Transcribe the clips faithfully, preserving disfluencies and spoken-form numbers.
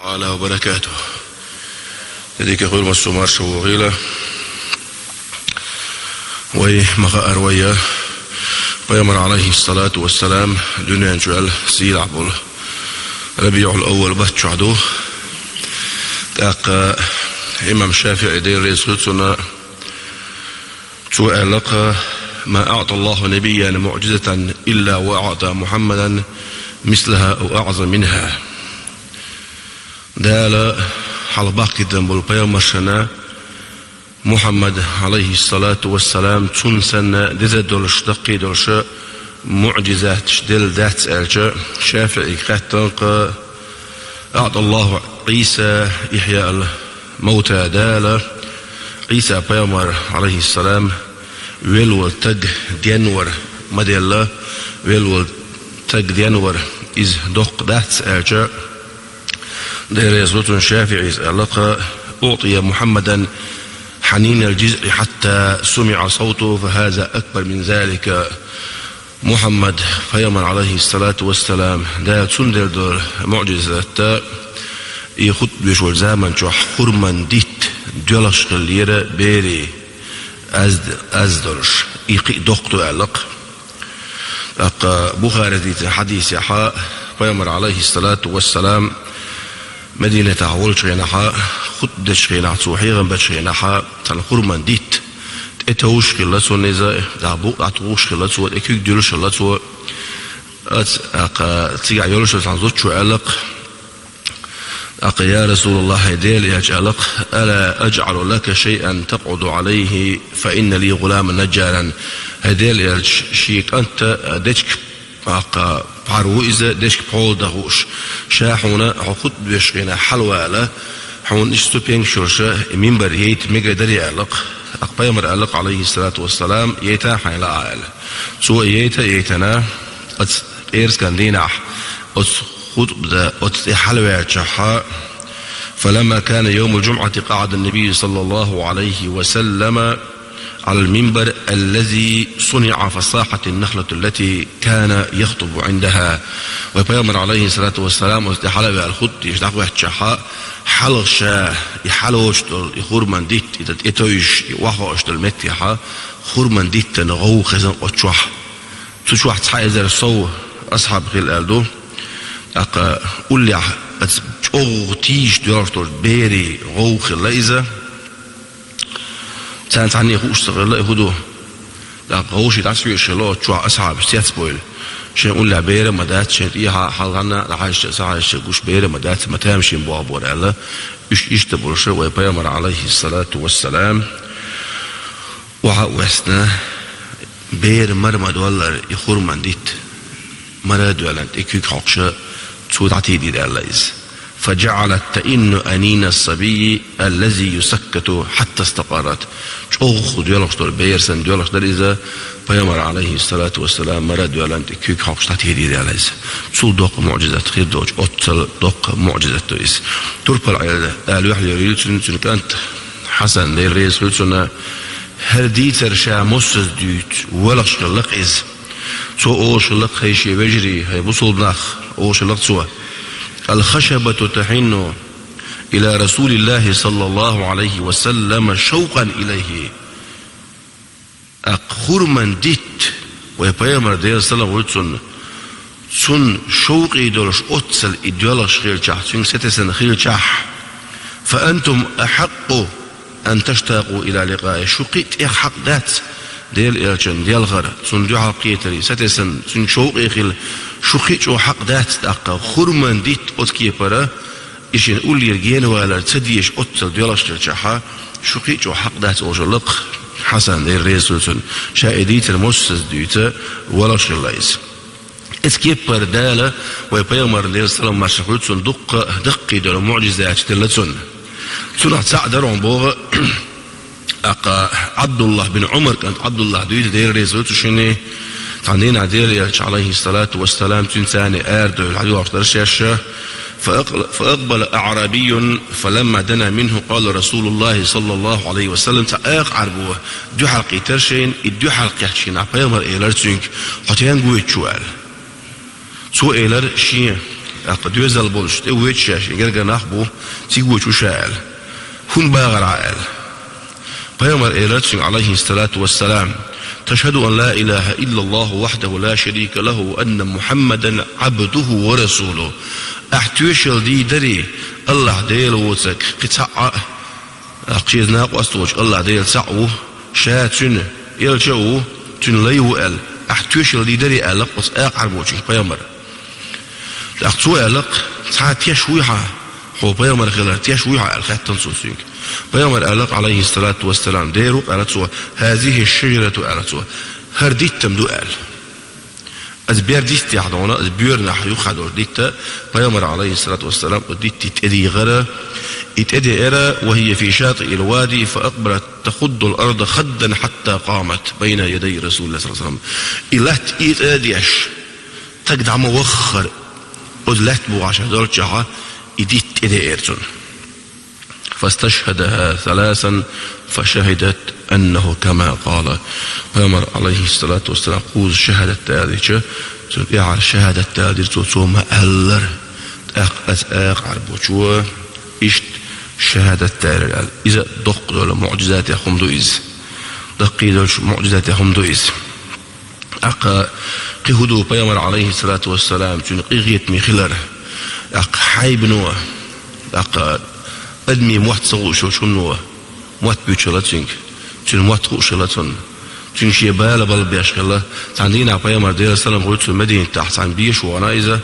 تعالى وبركاته. Дика хуьлда, массо а марша вогӀийла. Вай ма хаара вай, Пайхамар, عليه الصلاة والسلام, дуьнен чу ваьлла сийлахь болу РабиӀул-Аввал бутт чохь ду. ТӀаккха имам ШафиӀи, Дела реза хуьлда цунна, цо аьлла-кх: «ما أعطى الله نبيا معجزة إلا وأعطى محمدا مثلها أو أعظم منها». Дала хьалха баккхийдина болу пайхамаршна Мухьаммад, عليه الصلاة والسلام, цунна санна деза долуш, даккхий долуш муӀжизаташ делла дац аьлча, ШафиӀига хаьттина-кх: «أعطى الله عيسى إحياء الموتى». Дала Ӏийса-пайхамар, عليه السلام, велла волу стаг денвар ма делла, велла волу стаг денвар иза доккха дац аьлча, Дела реза хуьлда цунна, ШафиӀис аьлла-кх: «أعطي محمدا حنين الجذع حتى سمع صوته فهذا أكبر من ذلك». Мухьаммад-пайхамар, عليه الصلاة والسلام, Дала цунна делла долу муӀжизат, и хутбеш волчу заман чохь хурман дитт доьлхуш хиллера берийн, аз, аз долуш, и кхин а доккха ду аьлла-кх. ТӀаккха Бухарис дийцина хьадисехь, Пайхамар, عليه الصلاة والسلام, Мадинатехь волчу хенахь, хутба дечу хенахь, цо хьехам бечу хенахь, цхьана хурман дитт тӀетовжуш хилла цунна иза, дӀа букъ дӀатухуш хилла цо, тӀе куьг дуьллуш хилла цо. Оцу, тӀаккха цигахь йолуш йолу цхьана зудчо аьлла-кх, тӀаккха: «Я Расулаллах, хӀай Делан элча», аьлла-кх, «ألا أجعل لك شيئا تقعد عليه فإن لي غلاما نجارا». ХӀай Делан элча, шен кӀант дечиг, тӀаккха, пхьар ву иза, дечиг пхьола даха хууш. Ша хьуна хьо хутба дечу хенахь хьалавала, хьуна иштта ступенькаш йолуш и минбар яйта мегар дарий, аьлла-кх. ТӀаккха Пайхамар аьлла-кх, عليه الصلاة والسلام: «Яйта хьайна лаахь», аьлла. Цо яйта а яйтина, оцу пӀераскан дийнахь, оцу хутба дан оцу тӀе хьалаваьллачохь, «فلما كان يوم الجمعة قعد النبي صلى الله عليه وسلم على المنبر الذي صنع فصاحت النخلة التي كان يخطب عندها». Вай Пайхамар, عليه الصلاة والسلام, оцу тӀе хьалаваьлла хутба деш дӀахӀоьттича, хьалха ша и хьалавоцуш долу и хурман дитт, и тӀетовжуш, и охьахоуш долу меттехь хурман диттан гӀовгӀа хезна оцу чохь. Цу чохь цхьа эзар сов асхьаб хилла аьлла ду. ТӀаккха уллехь оцу чӀогӀа тийжаш доьлхуш долчу берийн гӀовгӀа хилла иза. Царна цхьанне хууш ца хилла и хӀун ду. ТӀаккха гӀовгӀа шиъ дӀасавоьдуш хилла оцу чохь асхьабаш цецбевлла. Шайн уллехь бер а ма дац, шайн тӀехьа хьалха-хьалха дӀахьаьжча, схьахьаьжча гуш бер а ма дац, ма тамашийна болх бора аьлла. Уьш иштта болуш вай Пайхамар, عليه الصلاة والسلام, охьа а воьссина, бер мара ма доллара и хурман дитт, мара а доьллина, тӀе куьг хьокхуш, цо дӀатийдира аьлла иза. «فجعلت تئن أنين الصبي الذي يسكت حتى استقرت». ЧӀогӀа доьлхуш долу бер санна доьлхуш дара иза, Пайхамар, عليه الصلاة والسلام, мара а доьллина, тӀе куьг хьокхуш дӀатийдира аьлла иза. Цул доккха муӀжизат хир доцу, оццул доккха муӀжизат ду иза. Турпал Ӏела, ала юьхь лоруьйту цуьнан, цуьнан кӀант Хьасан, Дела реза хуьлда цунна, хӀара дийцар ша мосазза дуьйцу, воьлхуш хилла-кх иза. Цо олуш хилла-кх: «ХӀай шен вежарий, хӀай бусалба нах», олуш хилла-кх цо, «الخشبة تحن إلى رسول الله صلى الله عليه وسلم شوقا إليه». ТӀаккха хурман дитт, вай Пайхамар, Делан салам хуьлда цунна, цунна шовкъе долуш оццул и доьлхуш хилчахь, цуьнга сатесна хилчахь, «فأنتم أحق أن تشتاقوا إلى لقائه». Шу кхин а тӀех хьакъ дац Делан элчанна делхар, цунна дуьхьал кхетар, сатесна, цуьнга шовкъе хила, шу кхин а чӀогӀа хьакъ дац тӀаккха хурман дитт оцу кепара, и шен уллера генавалар ца дезаш оццул доьлхуш хилчахь, шу кхин а чӀогӀа хьакъ дац олуш хилла-кх Хьасан, Дела реза хуьлда цунна. Ша и дийцар мосазза дуьйцу, воьлхуш хилла иза. Оцу кепара Дала вай Пайхамарна, Делан салам-маршалла хуьлда цунна, дуккха а даккхий долу муӀжизаташ делла цунна. Цунах цхьаъ дара хьуна боху, тӀаккха Ӏабдуллахь бин Ӏумар кӀант Ӏабдуллахь дуьйцу, Дела реза хуьлда цунна, шинна, цхьана дийнахь Делан элча, عليه الصلاة والسلام, цуьнца цхьаьна арадевлла хьадоьлхуш дара шаьш. فأقل-، فأقبل أعرابي فلما دنا منه قال رسول الله صلى الله عليه وسلم. Цхьа акха Ӏарбо дуьхьал кхийтира шайна, и дуьхьал кхеттачу хенахь Пайхамара элира цуьнга: «Хьо стенга воьдуш ву?» аьлла. Цо элира: «Шен ТӀаккха доьзал болуш тӀе вуьйцу шаьш, и гергара нах бу, цига вуьйцу ша аьлла. ХӀунда бахара аьлла. Пайхамар элира цуьнга, алайхиссалату вассалам: «تشهد أن لا إله إلا الله وحده لا شريك له وأن محمدا عبده ورسوله». Ахь тоьшалла дийр дарий, Аллахь Дела воцург кхин цхьаъ а, тӀаккха шеца накъост воцуш Аллахь Дела цхьаъ ву, ша цуьнан элча а ву, цуьнан лай а ву аьлла, ахь тоьшалла дийр дарий аьлла оцу акха Ӏарбочуьнга пайхамара. ТӀаккха цо аьлла-кх: «Цхьа теш вуй хьан, хьо пайхамар хилар теш вуй хьан?» аьлла хаьттина цо цуьнга. Пайхамара аьлла-кх, алайхиссалату вассалам, дера ву-кх аьлла цо, «هذه الشجرة», аьлла цо, «хӀара дитт-м ду» аьлла. Аса бер диттехь дона, аса боьранахь юххе долуш дитта, пайхамара, алайхиссалату вассалам, оцу дитта тӀедийгӀира, и тӀедеара, «وهي في شاطئ الوادي فأقبلت تخض الأرض خضا حتى قامت بين يدي رسول الله صلى الله عليه وسلم». И латта ийцӀа а деш, стаг дӀа ма ваххара, оцу лаьтта бухахь долччохь и дитта тӀедеара цунна. «فاستشهدها ثلاثا فشهدت أنه كما قال». Пайхамар, алайхиссалату вассалам, кхузза шахӀадат далийча, цунна тӀаьхьара шахӀадат далийра цо, цо ма-аллара: «ТӀаккха аса акха Ӏарбочо иштта шахӀадат далийра» аьлла. Иза доккха долу муӀжизатех хӀума ду иза. Даккхий долчу муӀжизатех хӀума ду иза. ТӀаккха кхин хӀун ду пайхамар, алайхиссалату вассалам, цуьнан къинхетаме хилар? ТӀаккха хьайбано, тӀаккха адамийн мотт ца хууш йолчу хӀумано мотт буьйцуш хилла цуьнга, цуьнан мотт хууш хилла цунна. Цуьнга шен бала балбеш хилла. Цхьана дийнахь пайхамар, Делан салам хуьлда цунна, Мединатехь цхьаьна беша вахана иза.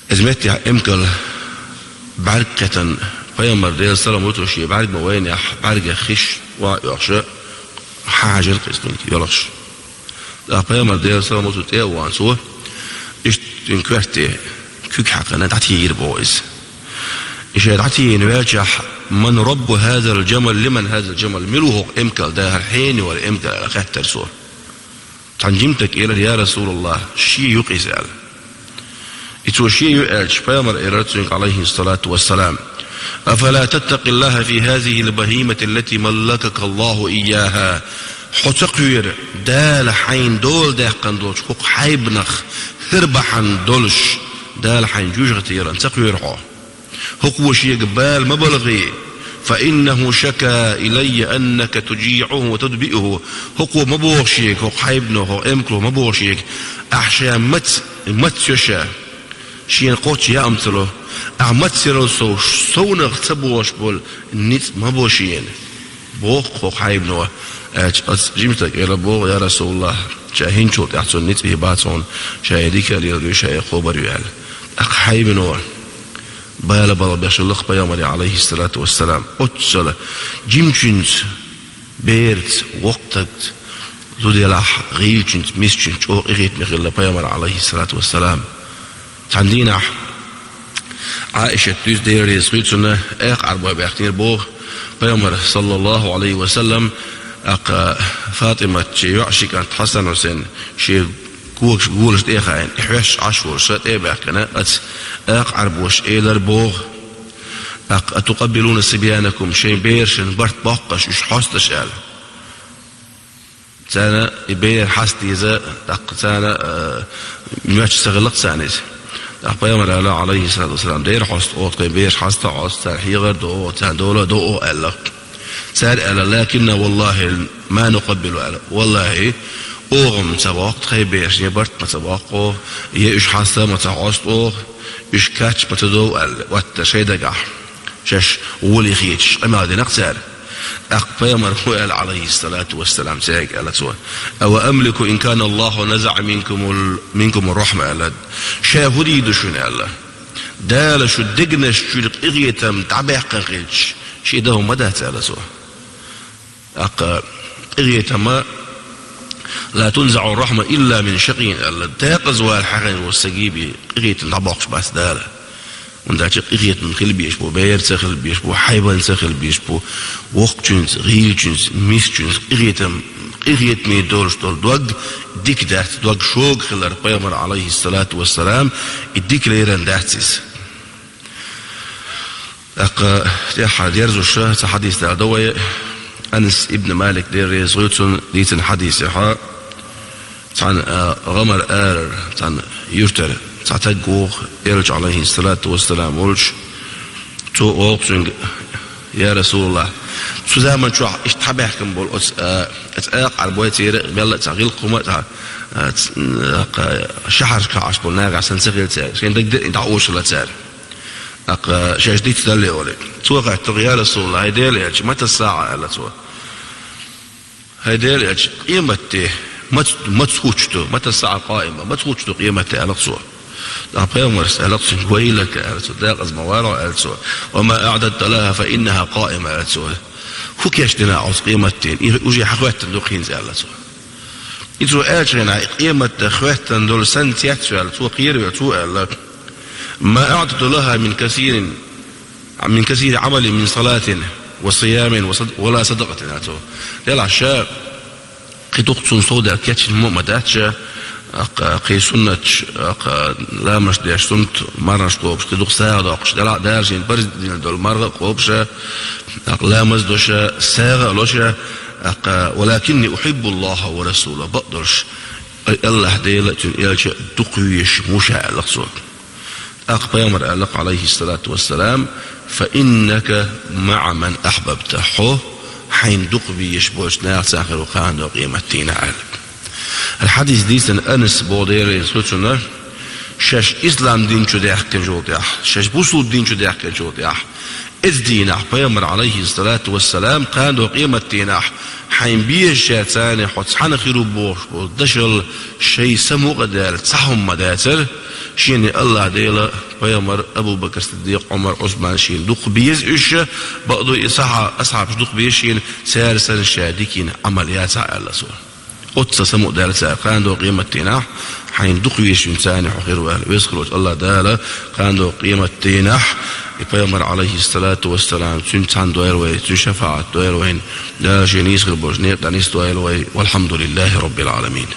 Иза меттехь эмкал бӀаьрг кхетта, пайхамар, Делан салам хуьлда цунна, шен бӀаьрг ма вайнехь, бӀаьргех хиш охьа а оьхуш, хьажийра-кх иза цуьнга йолхуш. ТӀаккха пайхамар, Делан салам хуьлда цунна, тӀе а вахана цо, иштта цуьнан коьрте куьг хьаькхна, дӀатийра боху иза. И ша дӀатийна ваьлчахь: «من رب هذا الجمل؟ لمن هذا الجمل؟» Мила ву хӀокху эмкал да, хӀара хьенан ю хӀара эмкал аьлла хаьттира цо. Цхьана жимчу стага элира: «Я Расулаллах, шен ю-кх иза», аьлла. И цо шен ю аьлча, пайхамар элира цуьнга, алайхиссалату вассалам: «أفلا تتقي الله في هذه البهيمة التي ملكك الله إياها؟» Хьо ца кхоьру Дала хьайна дола даьккхина долчу хӀокху хьайбанах хӀара бахьана долуш, Дала хьайна жоьжахатина ца кхоьру хьо? ХӀокхо шега бала ма балхий, «فإنه شكا إلي أنك تجيعه وتدبئه». ХӀокхо ма боху шега, хӀокху хьайбано, хӀокху эмкало ма боху шега, ахь ша маца, маца йо ша, шена кхоччуш яа-м ца ло, ахь маца ярал сов, совнах ца богӀуш болу ницкъ ма бо шена, боху хӀокху хьайбано. Аьлча, оцу жимчу стага элира боху: «Я Расулаллах, ша хӀинцачул тӀаьхьа цунна ницкъ бан бац хьуна, ша и дика а леладо, ша и кхобар а ю», аьлла. ТӀаккха хьайбано бала балхабеш хилла-кх пайхамаре, алайхиссалату вассалам. Оццул жимачуьнца, бераца, воккхачуьнца, зуда елахь, гӀийлачуьнца, мискачуьнца чӀогӀа къинхетаме хилла пайхамар, алайхиссалату вассалам. Цхьана дийнахь Ӏаишат дуьйцу, Дела реза хуьлда цунна, акха Ӏарбой баьхкинера боху, пайхамар, саллаллаху Ӏалайхи ва саллам, тӀаккха ФатӀимат шен йоӀ, ши кӀант Хьасан-Хьусайн шен когаш, голаш тӀе а хаийна, и хьоьстуш Ӏаш волуш тӀе а баьхкина, оцу акха Ӏарбоша элира боху: «ТӀаккха, أتقبلون صبيانكم, шайн берашна барт боккху аш, уьш хьоста аш?» аьлла. Царна и бер хьаста деза, тӀаккха царна, а, моьттуш ца хилла-кх царна иза. ТӀаккха пайхамара аьлла, алайхиссалату вассалам: «Дера хьоста оха, тхайн бераш хьаста а хьоста, царна хьехар а до оха, царна дола а до оха», аьлла. Цара аьлла: «لكنا والله ما نقبل», аьлла. «Валлахьи, оха-м ца боккху тхайн берашна, я барт ма ца боккху оха, я уьш хьаста а ма ца хьоста оха, уьш кхачча ма ца дов», аьлла, оттар шайн дагахь. Шаьш гӀоле хеташ къамел дина-кх цара. ТӀаккха пайхамара хӀун аьлла, алайхиссалату вассалам, цаьрга аьлла цо: «أو أملك إن كان الله نزع منكم ال-، منكم الرحمة», аьлла. «Ша хӀун дийр ду шуна?» аьлла. «Дала шун дегнаш чуьра къинхетам дӀабаьккхина хилча, шен дан хӀума дац», аьлла цо. ТӀаккха къинхетама: «لا تنزع الرحمة إلا من شقي», аьлла. Декъаза вала хьахийна волу стаг бен къинхетам дӀабоккхуш бац Дала. ХӀунда аьлча къинхетам хила безаш бу, бераца хила безаш бу, хьайбанца хила безаш бу, воккхачуьнца, гӀийлачуьнца, мискачуьнца къинхетам, къинхетаме долуш долу дог дика дац, дог шога хилар пайхамар, алайхиссалату вассалам, и дика лерина дац иза. ТӀаккха тӀаьххьара дерзош цхьа хьадис дала до вай. Анас ибн Малик, Дела реза хуьлда цунна, дийцина хьадисехь, цхьана, а, гӀамар арара, цхьана юьртара, Цхьа стаг вух, Элча, алайхиссалату вассалам, волча, цо олу цуьнга: «Я Расулаллах, цу заман чохь иштта хьабаьхкина болу оцу, а, оцу акха Ӏар бой церан а, мелла а цхьа гӀиллакх хӀума а, цхьа, а, ц-, а, кха, шахьаршка Ӏаш болу нагахь санна ца хилла цаьрга, шайн дагадеъна дӀаошалла цара. ТӀаккха шаьш дицдалле олий». Цо хаьттира: «Я Расулаллах, хӀай Делан Элча, мата саӀа?» — аьлла цо. «ХӀай Делан Элча, къематде мац-, маца хӀуттуш ду, мата саӀа къаима, маца хӀуттуш ду къематде?» — аьлла цо. ТӀаккха пайхамарс аьлла цуьнга: «Вайлака», — аьлла цо, «декъаза ма вара хьо», — аьлла цо. «Ва ма аӀдадта лаха, фа иннаха къаима», — аьлла цо. «ХӀун кечдина ахь оцу къематдийнан? И уже хьахӀоьттина ду-кх хӀинца», — аьлла цо. И цо аьллачу хенахь, и къематде хӀоьттина долу санна цецваьлла, цо кхеравелла, цо аьлла: «Ма аӀдадту лаха мин касирин, мин касири Ӏамалин мин салатин ва сиямин ва сад-, ва ла садакъатин», — аьлла цо. Делахь ша кхин дукха цунна совдаьлла кечйина хӀума а ма дац ша, тӀаккха кхин суннаташ, тӀаккха ламазаш деш, суннат марханаш кхобуш, кхин дукха сагӀа доккхуш, делахь Дала шена парз дина долу марха а кхобу ша, тӀаккха ламаз а до ша, сагӀа а ло ша, тӀаккха: «Валакинни ухьиббуллаха ва расула», бакъдолуш, АллахӀ Дела а, Цуьнан Элча а дукха везаш ву ша, аьлла цо. ТӀаккха пайхамар аьлла-кх, алайхиссалату вассалам: «Фа иннака маӀа ман ахьбабта». Хьо хьайна дукха везаш болчу нахаца хир ву кхана догӀу къематдийнахь, аьлла. ХӀара хьадис дийцина Анас боху, Дела реза хуьлда цунна, шаьш ислам дин чу даьхкинчул тӀаьхьа, шаьш бусулба дин чу даьхкинчул тӀаьхьа, оцу дийнахь пайхамар, алайхиссалату вассалам, кхана догӀу къематдийнахь хьайна безачаьрца хьо цхьаьна хир ву бохуш болу дашал шайн са мукъа даьлла цхьа хӀума ма дацара, шена АллахӀ Дела, пайхамар, Абу-Бакр Сиддикъ, Ӏумар, Ӏусман шена дукха беза уьш, бакъду и сахьа-, асхьабаш дукха беза шена, цара санна ша дика йина Ӏамал яцахь, аьлла цо. Оццул са мукъа даьлла цара кхана догӀу къематдийнахь, хьайна дукха везачаьрца хьо хир ву аьлла. Веза хир волчу АллахӀ Дала кхана догӀу къематдийнахь и пайхамар, алайхиссалату вассалам, цуьнца цхьаьна дойла вай, цуьнан шафаӀат дойла вайна. Дала шен нийса хир болчу некъа тӀехь нисдойла вай. Валхьамдулиллахи роббил Ӏаламин.